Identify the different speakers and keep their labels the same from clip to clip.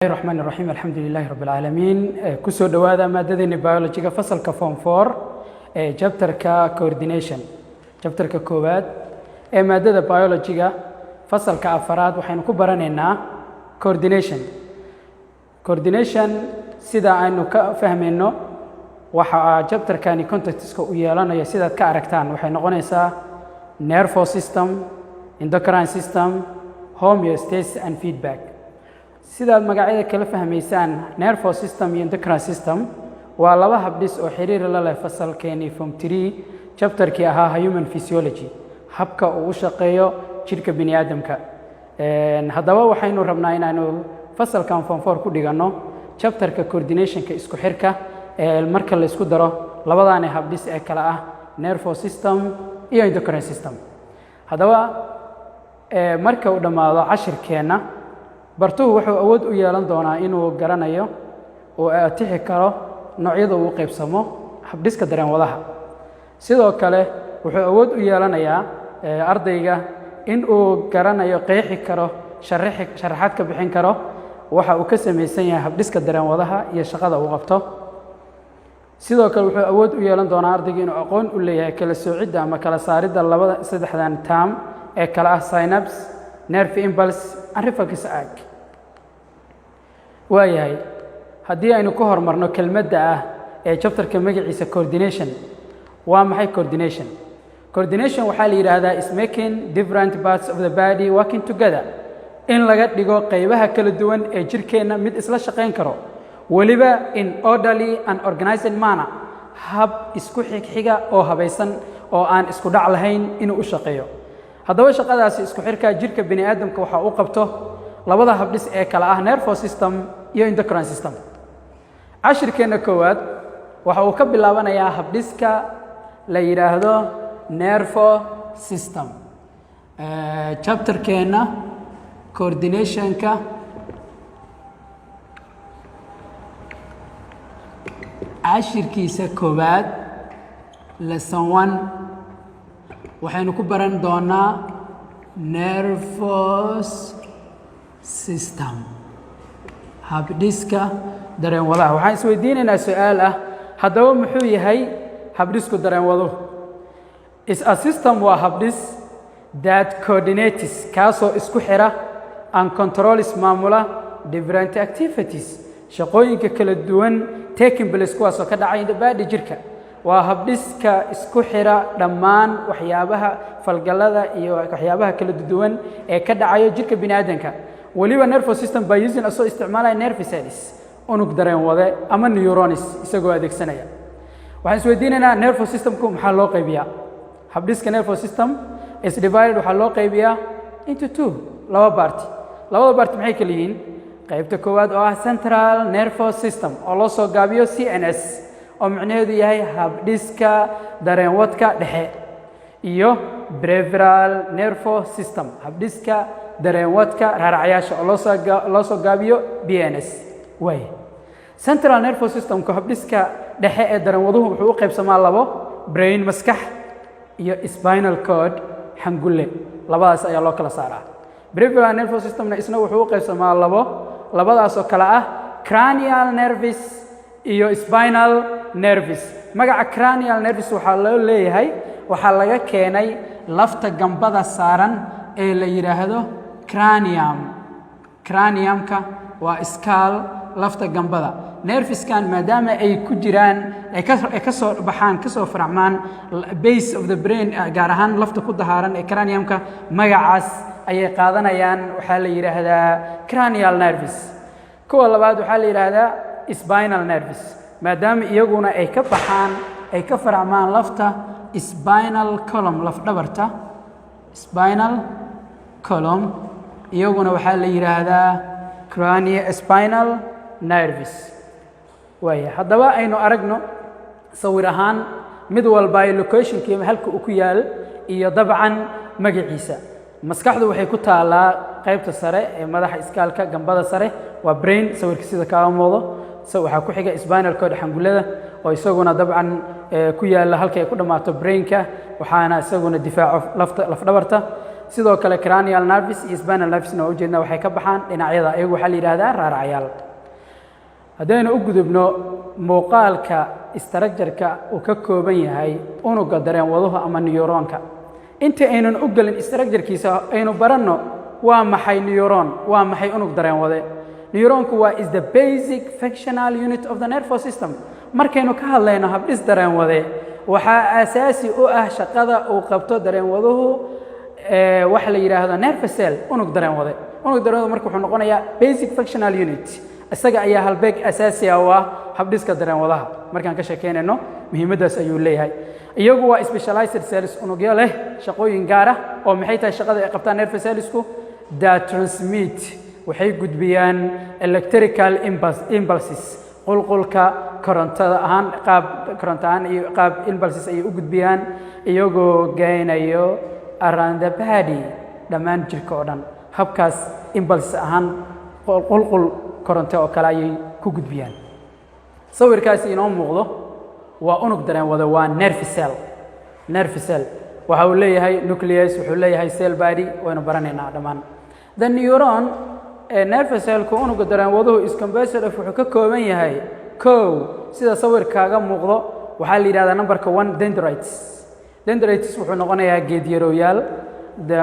Speaker 1: Raxmaan raxiim, alxamdu lilaahi rabbi alcaalamiin. Kusoo dhowaada maadadeeni biologyga, fasalka form four ee chapterka coordination, chapterka koowaad ee maadada biologyga, fasalka afaraad. Waxaynu ku baranaynaa coordination. Coordination, sida aynu ka fahmayno, waxa chapterkani contentska u yeelanayo, sidaad ka aragtaan, waxay noqonaysaa nervous system, endocrine system, homeostasis and feedback. Sidaad magacyada kala fahmaysaan, nervous system iyo endocrine system waa laba habdhis oo xiriir la leh fasalkeenii form three, chapterkii ahaa human physiology, habka uu u shaqeeyo jidhka bini aadamka. Haddaba waxaynu rabnaa inaanu fasalkan form four ku dhiganno chapterka coordinationka, isku xirka ee marka la isku daro labadaani habdhis ee kale ah nervous system iyo endocrine system. Haddaba marka uu dhammaado cashirkeenna, bartuhu wuxuu awood u yeelan doonaa inuu garanayo oo atixi karo noocyada uu qaybsamo habdhiska dareenwadaha. Sidoo kale wuxuu awood u yeelanayaa ardayga in uu garanayo, qeexi karo, sharaxi sharaxaad ka bixin karo waxa uu ka samaysan yahay habdhiska dareenwadaha iyo shaqada uu qabto. Sidoo kale wuxuu awood u yeelan doonaa ardayga inuu aqoon u leeyahay kala soocidda ama kala saaridda labada saddexdan term ee kala ah synapse, nerve impulse and reflex arc. Waayahay, haddii aynu ku horumarno kelmadda ah ee chapterka magaciisa, coordination, waa maxay coordination? Coordination waxaa la yidhaahdaa is making different parts of the body working together, in laga dhigo qaybaha kala duwan ee jirkeenna mid isla shaqayn karo, weliba in orderly and organized manner, hab isku xigxiga oo habaysan oo aan isku dhac lahayn inuu u shaqeeyo. Haddaba shaqadaasi isku xirka jirka bini aadamka waxaa u qabto labada habdhis ee kala ah nervous system iyo endocrine system. Cashirkeenna koowaad waxa uu ka bilaabanayaa habdhiska la yidhaahdo nervous system. Chapterkeenna coordinationka, cashirkiisa koowaad, lesson one, waxaynu ku baran doonaa nervous system, habdhiska dareenwadaha. Waxaan isweydiinaynaa su-aal ah: haddaba muxuu yahay habdhisku dareenwaduhu? Is a system, waa habdhis, that coordinates, kaasoo isku xira, and controls, maamula, different activities, shaqooyinka kala duwan, taking place, kuwaasoo ka dhacay, in the body, jirka. Waa habdhiska isku xira dhammaan waxyaabaha falgallada iyo waxyaabaha kala duwan ee ka dhacayo jirka bini aadamka, weliba nervous system by using, asoo isticmaalaya, nerve cells, unug dareen wade, ama neurons isagoo adeegsanaya. Waxaan isweydiinaynaa, nervous systemku maxaa loo qaybiyaa? Habdhiska nervous system is divided, waxaa loo qaybiyaa, into two, laba part. Labada part maxay kala yihiin? Qaybta koowaad oo ah central nervous system, oo loo soo gaabiyo CNS, oo micnaheedu yahay habdhiska dareenwadka dhexe, iyo peripheral nervous system, habdhiska dareenwadka raaracyaasha, oo loosoo soo gaabiyo PNS. Waay, central nervous systemku, habdhiska dhexe ee dareenwaduhu, wuxuu u qaybsamaa labo: brain, maskax, iyo spinal cord, xangulle. Labadaas ayaa loo kala saaraa. Peripheral nervous systemna isna wuxuu u qaybsamaa labo, labadaasoo kale ah cranial nerves iyo spinal nerves. Magaca cranial nerves waxaa loo leeyahay waxaa laga keenay lafta gambada saaran ee la yidhaahdo cranium. Craniumka waa skull, lafta gambada. Nerveskan maadaama ay ku jiraan, ay ka soo baxaan, ka soo faracmaan base of the brain, gaar ahaan lafta ku dahaaran ee craniumka, magacaas ayay qaadanayaan. Waxaa la yidhaahdaa cranial nerves. Kuwa labaad waxaa la yidhaahdaa spinal nerves, maadaama iyaguna ay ka baxaan, ay ka faracmaan lafta spinal column, laf dhabarta, spinal column. Iyaguna waxaa la yidhaahdaa crania spinal nerves. Waaya, haddaba aynu aragno sawir ahaan mid walba ay locationkii, halka uu ku yaal, iyo dabcan magaciisa. Maskaxdu waxay ku taallaa qaybta sare ee madaxa, skullka, gambada sare, waa brain, sawirka sida kaaga muuqdo. Waxaa ku xiga spinal cord, xangulada, oo isaguna dabcan ku yaalla halka ay ku dhammaato brainka, waxaana isaguna difaaco lafta lafdhabarta. Sidoo kale cranial nerves iyo spinal nervesna waa ujeednaa, waxay ka baxaan dhinacyada. Iyagu waxaa la yidhahdaa raaracyaal. Haddaynu u gudubno muuqaalka structure-ka uu ka kooban yahay unuga dareenwaduhu ama neuronka, inta aynan u gelin structure-kiisa, aynu baranno waa maxay neuron, waa maxay unug dareenwade. Neuronku waa is the basic functional unit of the nervous system. Markaynu ka hadlayno habdhis dareenwade, waxaa asaasi u ah shaqada uu qabto dareenwaduhu waxa la yidhaahdo nerve cell, unug dareenwade. Unug dareenwade marka wuxuu noqonayaa basic functional unit. Isaga ayaa halbeeg asaasi ah u ah habdhiska dareenwadaha. Markaan ka sheekeynayno, muhiimaddaas ayuu leeyahay. Iyagu waa specialized cells, unugyo leh shaqooyin gaar ah. Oo maxay tahay shaqada ay qabtaan nerve cellsku? That transmit, waxay gudbiyaan electrical impulses, qulqulka korontada ahaan, qaab koronto ahaan iyo qaab impulses ayay u gudbiyaan, iyagoo geynayo around the body, dhammaan jirka oo dhan. Habkaas impulse ahaan, qulqul koronto oo kale ayay ku gudbiyaan. Sawirkaasi inoo muuqdo waa unug dareen wada, waa nerve cell. Nerve cell waxa uu leeyahay nucleus, wuxuu leeyahay cell body, waynu baranaynaa dhammaan. The neuron ee nerve cellku, unuga dareen waduhu, is composed of, wuxuu ka kooban yahay kow, sida sawirkaaga muuqdo, waxaa la yidhahdaa numberka one, dendrites. Dendrites wuxuu noqonayaa geedyarowyaal,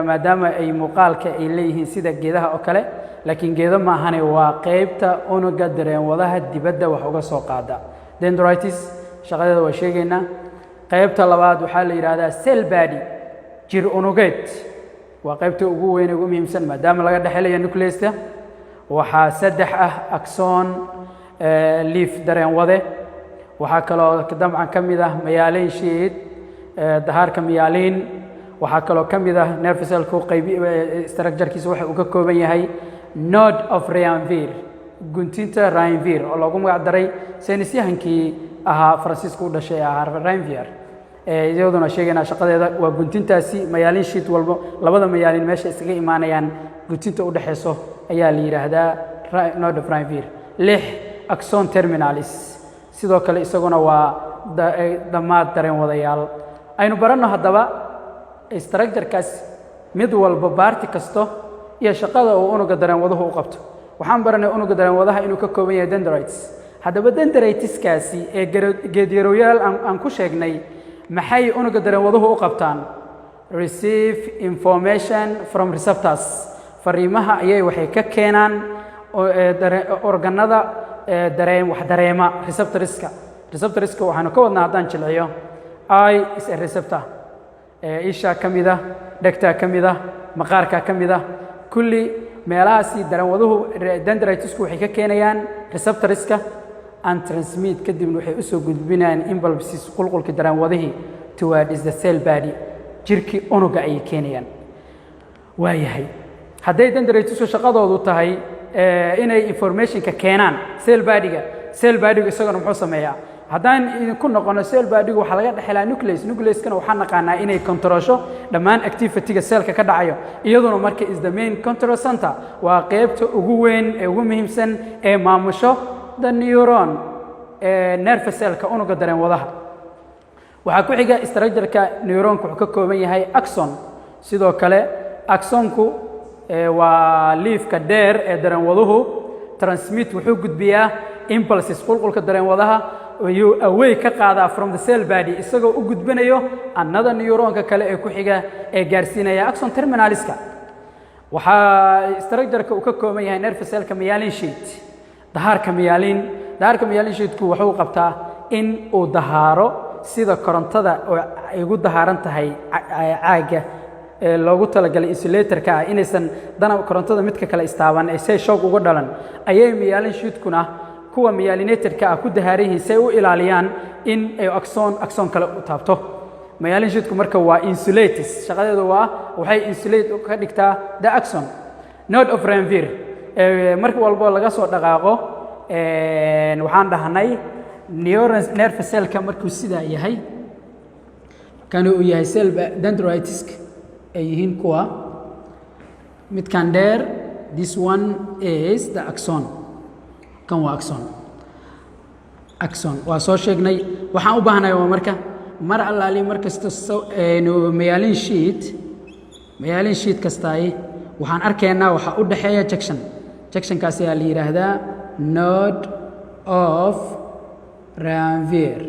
Speaker 1: maadaama ay muuqaalka ay leeyihiin sida geedaha oo kale, laakiin geedo ma ahane, waa qeybta unuga dareenwadaha dibadda wax uga soo qaada. Dendrites shaqadeeda waa sheegaynaa. Qaybta labaad waxaa la yidhaahdaa cell body, jir unugeed. Waa qaybta ugu weyn ee ugu muhiimsan, maadaama laga dhexelaya nucleusta. Waxaa saddex ah axon, leaf dareen wade. Waxaa kaloo dabcan ka mid ah myelin sheath, dahaarka myelin. Waxaa kaloo ka mid ah nerve cellku qayb structurekiisa waxa uu ka kooban yahay node of Ranvier, guntinta Ranvier oo loogu magac daray saynisyahankii ahaa Faransiiska u dhashay ahaa Ranvier. Iyaduna sheegaynaa shaqadeeda. Waa guntintaasi myelin sheath walbo, labada myelin meesha iskaga imaanayaan, guntinta u dhexayso ayaa la yidhaahdaa node of Ranvier. Lix, axon terminalis, sidoo kale isaguna waa dhammaad dareen wadayaal. Aynu baranno haddaba structurekaas mid walba, part kasto iyo shaqada uu unuga dareen waduhu u qabto. Waxaan baranay unuga dareen wadaha inuu ka kooban yahay dendrites. Haddaba dendriteskaasi ee geedyarowyaal aan ku sheegnay, maxay unuga dareen waduhu u qabtaan? Receive information from receptors, fariimaha ayay waxay ka keenaan organada dareen wax dareema, receptorska. Receptorska waxaanu ka wadnaa, haddaan jilciyo, eye is a receptor, ishaa ka mid ah, dhegtaa ka mid ah, maqaarkaa ka mid ah. Kulli meelahaasi dareenwaduhu, dendritesku, waxay ka keenayaan receptorska and transmit, kadibna waxay usoo gudbinayaan impulses, qulqulkii dareenwadihii, towards the cell body, jirkii unuga ayay keenayaan. Waayahay, hadday dendritesku shaqadoodu tahay inay informationka keenaan cell bodyga, cell bodygu isaguna muxuu sameeyaa? Haddaan idinku noqono, cell bodygu waxaa laga dhexelaa nucleus. Nucleuskana waxaa naqaanaa inay controlsho dhammaan activity-ga cellka ka dhacayo. Iyaduna marka is the main control center, waa qeybta ugu weyn ee ugu muhiimsan ee maamusho the neuron, ee nerve cellka, unuga dareen wadaha. Waxaa ku xiga structure-ka neuronka wuxuu ka kooban yahay axon. Sidoo kale axonku waa liifka dheer ee dareenwaduhu. Transmit, wuxuu gudbiyaa impulses, qulqulka dareenwadaha ayuu away ka qaadaa from the cell body, isagoo u gudbinayo another neuronka kale ee ku xiga ee gaarsiinaya axon terminaliska. Waxaa structure-ka uu ka kooban yahay nerve cellka myelin sheath, dahaarka myelin. Dahaarka myelin sheathku wuxuu qabtaa in uu dahaaro sida korontada oo ay ugu dahaaran tahay caagga ee loogu talagalay insulatorka ah, inaysan dana korontada midka kale istaaban ee say shock uga dhalan, ayay myelin sheathkuna kuwa myelinated-ka ah ku dahaaran yihiin, si ay u ilaaliyaan in ay axon axon kale u taabto. Myelin sheathku marka waa insulates, shaqadeedu waa waxay insulate ka dhigtaa the axon. Node of Ranvier, marka walbo laga soo dhaqaaqo, waxaan dhahnay neuron nerve cellka markuu sidaa yahay, kani uu yahay cell, dendrites ay yihiin kuwa midkan dheer. This one is the axon, kan waa axon. Axon waa soo sheegnay. Waxaan u baahnahay waa marka mar allaali mar kasta myelin sheath Myelin sheath kastaay waxaan arkaynaa waxaa u dhexeeya junction. Junctionkaas ayaa la yidhaahdaa node of Ranvier.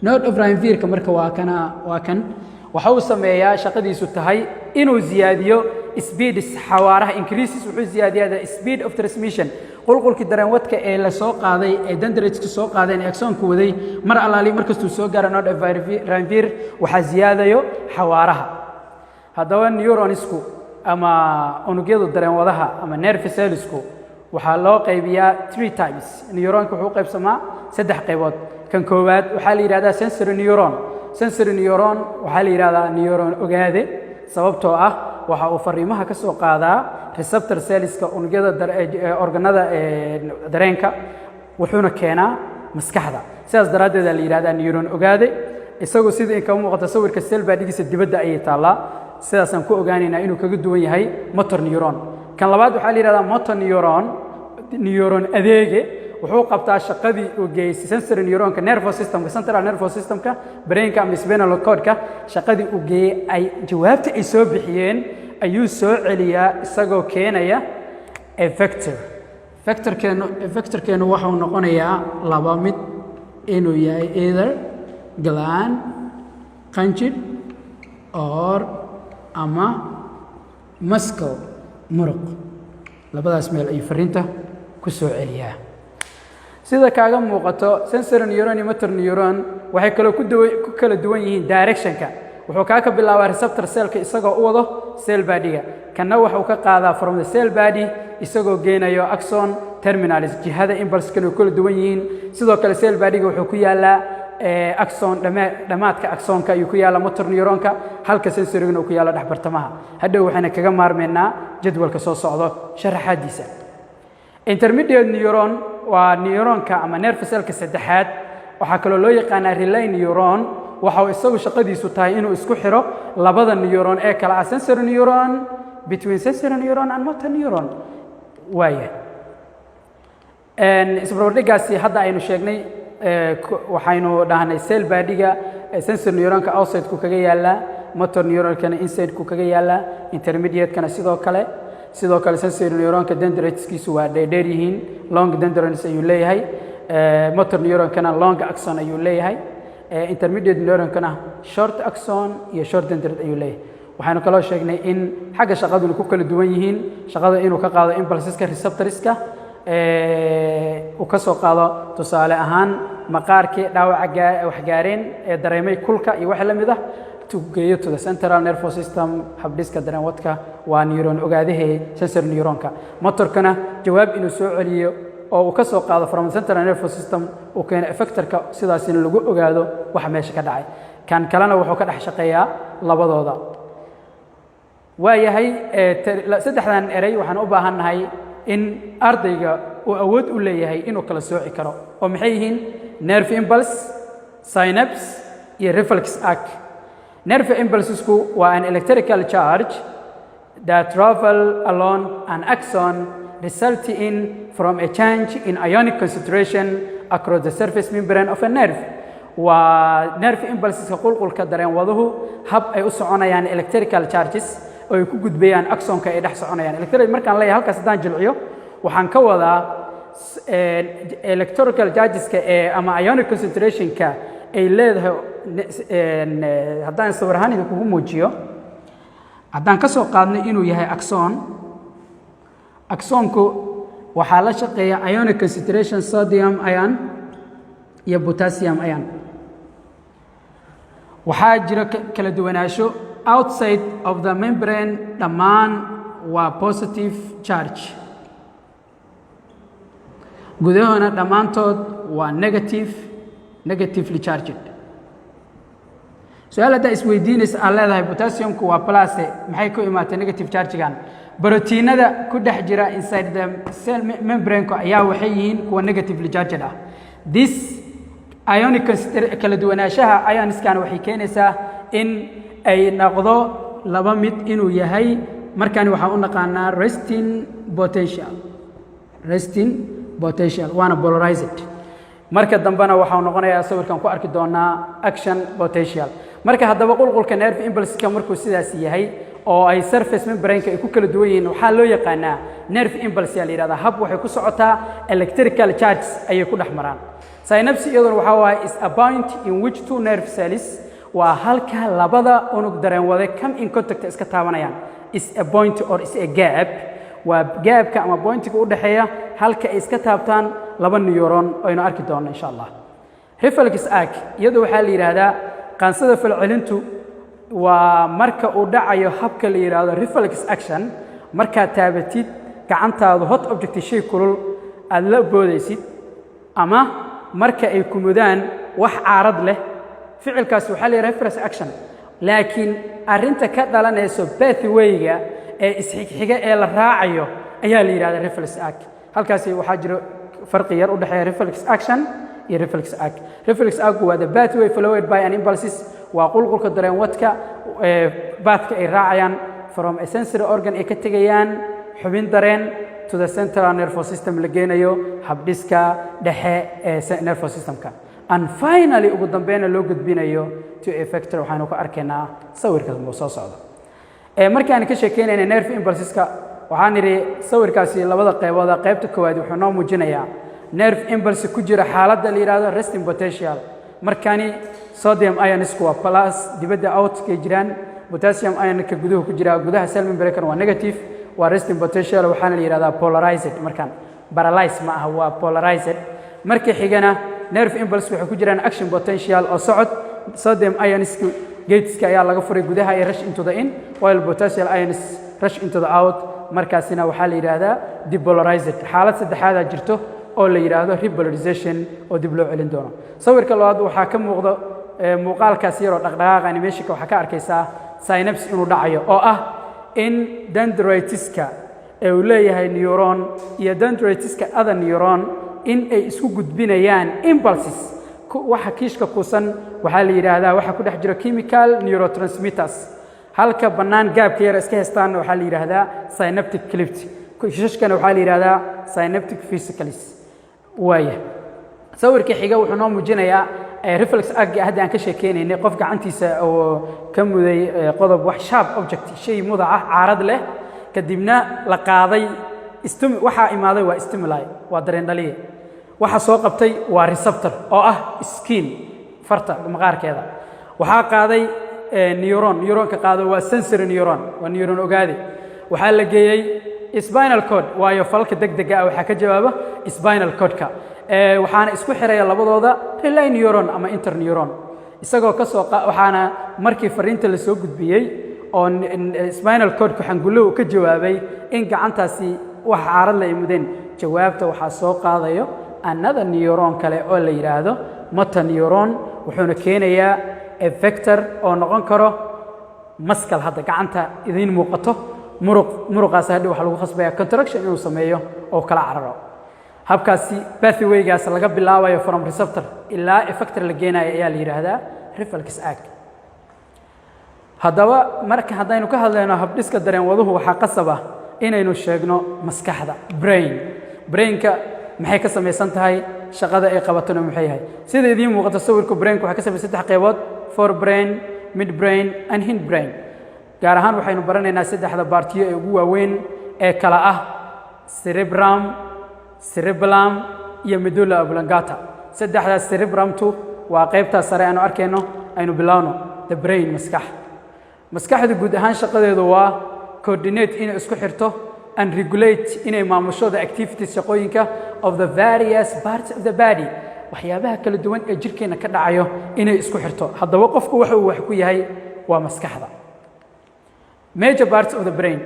Speaker 1: Node of Ranvierka marka waa kana, waa kan. Waxa uu sameeyaa, shaqadiisu tahay inuu ziyaadiyo speed, xawaaraha. Increases, wuxuu ziyaadiyaa the speed of transmission, qulqulkii dareenwadka ee la soo qaaday, ee dendriteska soo qaadeen, ee axonka waday. Mar allaali markastuu soo gaaro node of Ranvier, waxaa ziyaadayo xawaaraha. Haddaba neuronsku ama unugyadu dareenwadaha ama nerve cellsku waxaa loo qaybiyaa three types. Neuronka wuxuu u qaybsamaa saddex qaybood. Kan koowaad waxaa la yidhahdaa sensory neuron. Sensory neuron waxaa la yidhahdaa neuron ogaade, sababtoo ah waxa uu fariimaha ka soo qaadaa receptor cellska, unugyada organada dareenka, wuxuuna keenaa maskaxda. Sidaas daraaddeed la yidhahdaa neuron ogaade. Isagu sida in kama muuqata sawirka, cell bodygiisa dibadda ayay taallaa. Sidaasaan ku ogaanaynaa inuu kaga duwan yahay motor neuron. Kan labaad waxaa la yidhahdaa motor neuron, neuron adeege. Wuxuu qabtaa shaqadii uu geeyey sensory neuronka nervous systemka, central nervous systemka, brainka ama spinal cordka. Shaqadii uu geeyey, ay jawaabta ay soo bixiyeen ayuu soo celiyaa, isagoo keenaya effector. Effectorkeenu waxau noqonayaa laba mid: inuu yahay either gland, qanjidh, or ama muscle, muruq. Labadaas meel ayuu fariinta ku soo celiyaa. Sida kaaga muuqato, sensory neuron iyo motor neuron waxay kaloo ku kala duwan yihiin directionka. Wuxuu kaa ka bilaabaa receptor cellka isagoo u wado cell bodyga. Kanna wuxuu ka qaadaa from the cell body isagoo geenayo axon terminals. Jihada impulsekan way kala duwan yihiin. Sidoo kale cell bodyga wuxuu ku yaalaa axon dhammaadka axonka ayuu ku yaallaa motor neuronka, halka sensorygana uu ku yaalla dhexbartamaha. Hadhow waxayna kaga maarmaynaa jadwalka soo socdo sharaxaadiisa. Intermediate neuron waa neuronka ama nerve cellka saddexaad. Waxaa kaloo loo yaqaanaa relay neuron. Waxa uu isagu shaqadiisu tahay inuu isku xiro labada neuron ee kala ah sensory neuron, between sensory neuron and motor neuron. Waaya, isbarbardhigaasi hadda aynu sheegnay, waxaynu dhahnay cell bodyga sensory neuronka outside-ku kaga yaallaa, motor neuronkana inside-ku kaga yaallaa, intermediate-kana sidoo kale. Sidoo kale sensory neuronka dendriteskiisu waa dheerdheer yihiin, long dendrites ayuu leeyahay. Motor neuronkana long axon ayuu leeyahay. Intermediate neuronkana short axon iyo short dendrite ayuu leeyahay. Waxaynu kaloo sheegnay in xagga shaqaduna ku kala duwan yihiin: shaqada inuu ka qaado impulseska receptorska uu ka soo qaado, tusaale ahaan maqaarkii dhaawaca waxgaareen ee dareemay kulka iyo waxa la mid ah, to geeyo to the central nervous system, habdhiska dareenwadka, waa neuron ogaadahee sensory neuronka. Motorkana jawaab inuu soo celiyo oo uu ka soo qaado from the central nervous system, uu keeno effectorka, sidaasina lagu ogaado waxa meesha ka dhacay. Kan kalena wuxuu ka dhex shaqeeyaa labadooda. Waa yahay, saddexdan erey waxaan u baahan nahay in ardayga uu awood u leeyahay inuu kala sooci karo, oo maxay yihiin nerve impulse, synapse iyo reflex arc. Nerve impulsesku waa an electrical charge that travel along an axon, resulting from a change in ionic concentration across the surface membrane of a nerve. Waa nerve impulseska, qulqulka dareenwaduhu, hab ay u soconayaan electrical charges oo ay ku gudbayaan axonka, ay dhex soconayaan. Electric markaan leeyahay, halkaas haddaan jilciyo, waxaan ka wadaa electrical chargeska ee ama ionic concentrationka ay leedahay. Haddaan sawir ahaan idinkugu muujiyo, haddaan ka soo qaadnay inuu yahay axon, axonku waxaa la shaqeeya ionic concentration sodium ion iyo potassium ion. Waxaa jira kala duwanaansho. Outside of the membrane dhammaan waa positive charge, gudahona dhammaantood waa negative, negatively charged. Su-aal haddaa isweydiinaysa aad leedahay, potassiumku waa plus, maxay ku imaatay negative chargegan? Brotiinada ku dhex jira inside the cell membrane-ku ayaa waxay yihiin kuwa negatively charged ah. This ionic kala duwanaanshaha ionskan waxay keenaysaa in ay noqdo laba mid inuu yahay. Markani waxaan u naqaanaa resting potential. Resting potential waana polarized. Marka dambena waxau noqonayaa, sawirkan ku arki doonaa, action potential. Marka haddaba qulqulka nerve impulseska markuu sidaas yahay oo ay surface membrane-ka ay ku kala duwan yihiin waxaa loo yaqaanaa nerve impulse yaa la yidhahdaa. Hab waxay ku socotaa electrical charges ayay ku dhex maraan. Synapse iyaduna waxaa waaye is a point in which two nerve cells, waa halka labada unug dareenwade come in contact, iska taabanayaan. Is a point or is a gap, waa gapka ama pointiga u dhexeeya halka ay iska taabtaan laba neuron, aynu arki doonno insha Allah. Reflex arc iyadu waxaa la yidhaahdaa qaansada falcelintu, waa marka uu dhacayo habka la yidhaahdo reflex action, markaad taabatid gacantaadu hot object, shay kulul aad la boodaysid, ama marka ay kumudaan wax caarad leh, ficilkaas waxaa la yidhaha reflex action. Laakiin arrinta ka dhalanayso pathway-ga ee isxigxiga ee la raacayo ayaa la yidhahda reflex arc. Halkaasi waxaa jiro farqi yar u dhexeeya reflex action iyo reflex arc. Reflex arc waa the pathway followed by an impulses, waa qulqulka dareenwadka pathka ay raacayaan from a sensory organ, ay ka tegayaan xubin dareen, to the central nervous system, la geenayo habdhiska dhexe ee nervous systemka, and finally ugu dambeyna loo gudbinayo to effector. Waxaanu ku arkaynaa sawirka soo socda. Markaan ka sheekeynayna nerve impulseska, waxaan idhi sawirkaasi labada qeybooda. Qaybta koowaad wuxuu noo muujinayaa nerve impulse ku jira xaaladda la yidhaahdo resting potential. Markani sodium ionsku waa plus, dibadda outkay jiraan, potassium ionka guduhu ku jira gudaha cell membrane waa negative. Waa resting potential, waxaana la yidhahdaa polarized. Markaan paralyze ma aha, waa polarized. Marka xigana nerve impulse waxay ku jiraan action potential oo socod. Sodium ionska gateska ayaa laga furay, gudaha ay rush into the in, while potassium ions rush into the out. Markaasina waxaa la yidhaahdaa depolarized. Xaalad saddexaadaa jirto oo la yidhaahdo repolarization, oo dib loo celin doono. Sawirka labaad waxaa ka muuqda muuqaalkaas yaroo dhaqdhaqaaqa animationka, waxaa ka arkaysaa synapse inuu dhacayo, oo ah in dendriteska ee uu leeyahay neuron iyo dendriteska other neuron in ay isku gudbinayaan impulses. Waxa kiishka kuusan waxaa la yidhaahdaa waxa ku dhex jiro chemical neurotransmitters. Halka bannaan gapka yar iska hestaanna waxaa la yidhaahdaa synaptic cleft. Kiishashkana waxaa la yidhaahdaa synaptic vesicles. Waaya, sawirka xiga wuxuu noo muujinayaa reflex arc hadda aan ka sheekeynaynay, qof gacantiisa oo ka muday qodob, wax sharp object, shay mudac ah, caarad leh, kadibna la qaaday. Waxaa imaaday waa stimuli, waa dareen dhaliye. Waxa soo qabtay waa receptor oo ah skin, farta maqaarkeeda. Waxaa qaaday neuron. Neuronka qaado waa sensory neuron, waa neuron ogaade. Waxaa la geeyey spinal cord, waayo falka degdega ah waxaa ka jawaaba spinal cordka. Waxaana isku xiraya labadooda relay neuron ama interneuron, isagoo ka soo waxaana markii fariinta la soo gudbiyey oo spinal cordku xangulluhu ka jawaabay in gacantaasi wax caarad la ay mudeen, jawaabta waxaa soo qaadayo another neuron kale oo la yidhaahdo motor neuron, wuxuuna keenayaa effector oo noqon karo muscle. Hadda gacanta idiin muuqato muruq, muruqaas hadhi waxaa lagu khasbaya contraction inuu sameeyo oo kala cararo. Habkaasi pathwaygaas laga bilaabayo from receptor ilaa effector la geenayo ayaa la yidhaahdaa reflex arc. Haddaba marka haddaynu ka hadlayno habdhiska dareen waduhu, waxaa qasab ah inaynu sheegno maskaxda, brain. Brainka maxay ka samaysan tahay? Shaqada ay qabatona maxay yahay? Sida idiin muuqato sawirku, brainku waxay ka samaysan saddex qaybood: forebrain, midbrain and hindbrain. Gaar ahaan waxaynu baranaynaa saddexda partiyo ee ugu waaweyn ee kala ah cerebrum, cerebellum iyo medulla oblongata. Saddexdaas, cerebrumtu waa qaybtaas sare aanu arkayno. Aynu bilowno the brain, maskax. Maskaxda guud ahaan shaqadeedu waa coordinate, inay isku xirto, and regulate, inay maamusho, the activities, shaqooyinka, of the various parts of the body, waxyaabaha kala duwan ee jirkeenna ka dhacayo inay isku xirto. Haddaba qofku waxa uu wax ku yahay waa maskaxda. Major parts of the brain,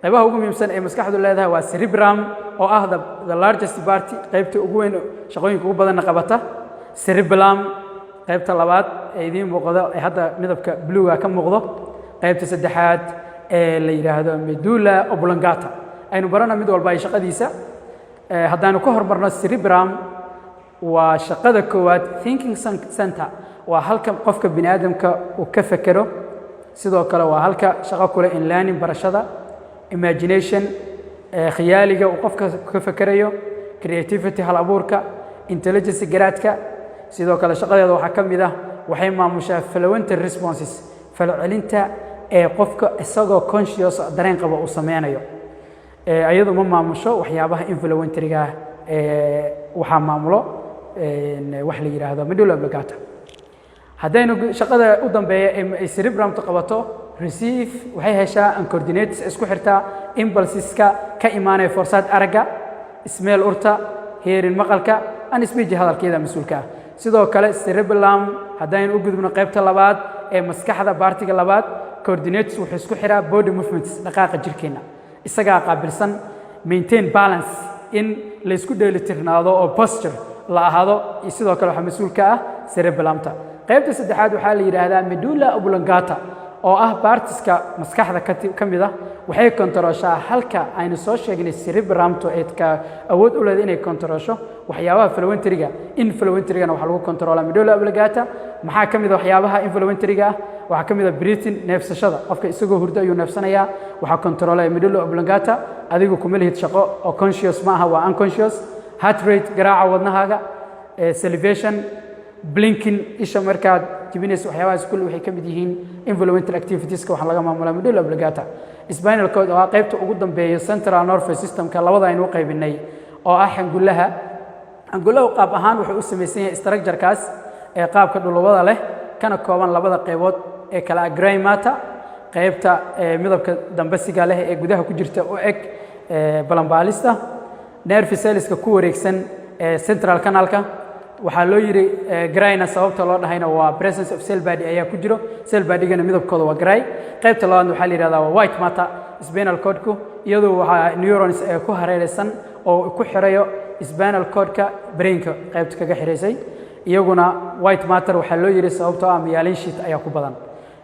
Speaker 1: qaybaha ugu muhiimsan ee maskaxdu leedahay waa cerebrum oo ah the largest part, qaybta ugu weyn, shaqooyinka ugu badanna qabata; cerebellum, qaybta labaad ee idiin muuqdo ee hadda midabka bluega ka muuqdo; qaybta saddexaad ee la yidhaahdo medulla oblongata. Aynu barana mid walba ay shaqadiisa. Haddaanu ka hormarno cerebrum, waa shaqada koowaad thinking center, waa halka qofka bini aadamka uu ka fekero. Sidoo kale waa halka shaqo kule in learning, barashada, imagination, khiyaaliga uu qofka ka fekerayo, creativity, hal abuurka, intelligence, garaadka. Sidoo kale shaqadeeda waxaa ka mid ah waxay maamushaa voluntary responses, falcelinta ee qofka isagoo conscious, dareen qaba, uu sameynayo. Iyadu ma maamusho waxyaabaha involuntaryga. Waxaa maamulo wax la yidhaahdo medulla oblongata. Haddaynu shaqada u dambeeya ee cerebellumtu qabato, receive waxay heshaa and coordinates, isku xirtaa, impulseska ka imaanaya forsaad aragga, smell urta, hearing maqalka, and speech hadalkeeda mas-uulka ah. Sidoo kale cerebellum, haddaynu u gudubno qaybta labaad ee maskaxda, partiga labaad, coordinates wuxuu isku xiraa body movements, dhaqaaqa jirkeenna isagaa qaabilsan. Maintain balance, in laysku dheelitirnaado oo posture la ahaado, iyo sidoo kale waxaa mas-uul ka ah cerebellumta. Qaybta saddexaad waxaa la yidhaahdaa medulla oblongata, oo ah partiska maskaxda ka mid ah. Waxay kontarooshaa halka aynu soo sheegnay cerebellumtu ay ka awood u leedahay inay kontaroosho waxyaabaha voluntaryga. Involuntarygana waxaa lagu kontaroolaa medulla oblongata. Maxaa ka mid a waxyaabaha involuntaryga ah? Waxaa ka mid a breathing, neefsashada. Qofka isagoo hurdo ayuu neefsanayaa, waxaa kontaroolaya medulla oblongata. Adigu kuma lihid shaqo oo conscious ma aha, waa unconscious. Heart rate, garaaca wadnahaaga, salivation, blinking, isha markaad jibinayso, waxyaabahaas kulli waxay ka mid yihiin involuntary activitieska. Waxaa laga maamulaa medulla oblongata. Spinal cord, oo ah qaybta ugu dambeeya central nervous systemka, labada aynu u qaybinay, oo ah xangullaha. Xangullahu qaab ahaan wuxuu u samaysan yahay structurekaas ee qaabka dhulubada leh, kana kooban labada qaybood ee kala ah gray matter, qaybta midabka dambasiga leh ee gudaha ku jirta, u eg balambaalista, nerve cellska ku wareegsan ee central canalka. Waxaa loo yidhi grayna, sababta loo dhahayna waa presence of cell body ayaa ku jiro, cell bodygana midabkooda waa gray. Qaybta labaadna waxaa la yidhahdaa waa white matter. Spinal cordku iyadu waxaa neurons ee ku hareeraysan oo ku xirayo spinal cordka brainka qaybta kaga xiraysay. Iyaguna white matter waxaa loo yidhi sababtoo ah myelin sheath ayaa ku badan.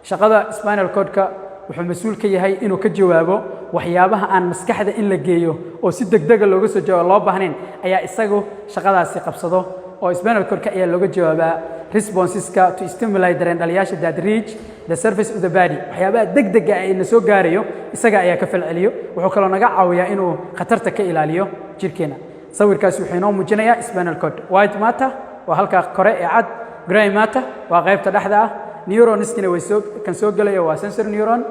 Speaker 1: Shaqada spinal cordka, wuxuu mas-uul ka yahay inuu ka jawaabo waxyaabaha aan maskaxda in la geeyo oo si degdega looga soo jawaabo loo baahnayn, ayaa isagu shaqadaasi qabsado, oo spinal cordka ayaa looga jawaabaa responseska to stimuli, dareen dhaliyaasha, that reach the surface of the body. Waxyaabaha degdega ah ee na soo gaarayo isaga ayaa ka falceliyo. Wuxuu kaloo naga caawiyaa inuu khatarta ka ilaaliyo jirkeena. Sawirkaasi wuxuu inoo muujinayaa spinal cord. White matter waa halkaa kore ee cad, gray matter waa qaybta dhexda ah, neuronskina way soo kan soo gelaya waa sensory neuron,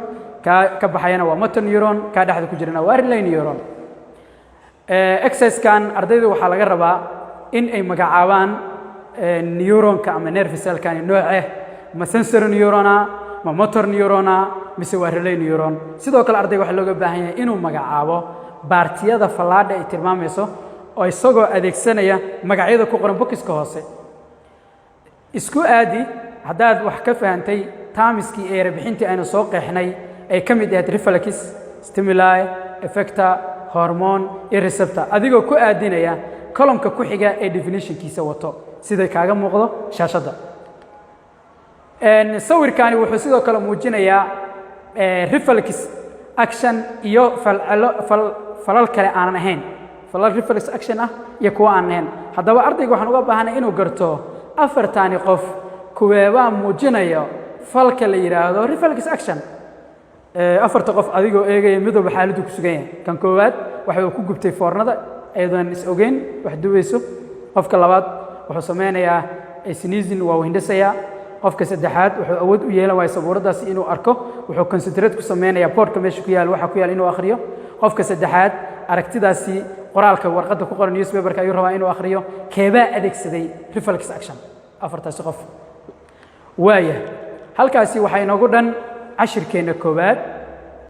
Speaker 1: kaa ka baxayana waa motor neuron, kaa dhexda ku jirana waa relay neuron. Exercisekan ardayda waxaa laga rabaa in ay magacaabaan neuronka ama nerve cellkani nooceh: ma sensory neurona, ma motor neurona, mise waa relay neuron? Sidoo kale ardayga waxaa looga baahan yahay inuu magacaabo partiyada fallaadha ay tilmaamayso, oo isagoo adeegsanaya magacyada ku qoran bokiska hoose. Isku aadi haddaad wax ka fahantay termskii ee bixintii aynu soo qeexnay, ay ka mid ahayd reflex, stimuli, effector, hormone iyo receptor, adigoo ku aadinaya columnka ku xiga ee definitionkiisa wato, siday kaaga muuqdo shaashadda. Sawirkani wuxuu sidoo kale muujinayaa reflex action iyo falcelo, falal kale aanan ahayn, falal reflex action ah iyo kuwa aanan ahayn. Haddaba ardayga waxaan uga baahanay inuu garto afartaani qof kuweebaa muujinayo falka la yidhaahdo reflex action. Afarta qof adigoo eegaya, mid walba xaaladdu ku sugan yahay. Kan koowaad waxa uu ku gubtay foornada iyadoon is ogeyn wax dubayso. Qofka labaad wuxuu sameynayaa sneezing, waa uu hindhisayaa. Qofka saddexaad wuxuu awood u yeelan waaya sabuuradaasi inuu arko, wuxuu concentrate ku sameynayaa boardka meesha ku yaal, waxa ku yaal inuu akhriyo. Qofka saddexaad aragtidaasi qoraalka warqadda ku qoran newspaperka ayuu rabaa inuu akhriyo. Keebaa adeegsaday reflex action afartaasi qof? Waaya, halkaasi waxaa inoogu dhan cashirkeenna koowaad.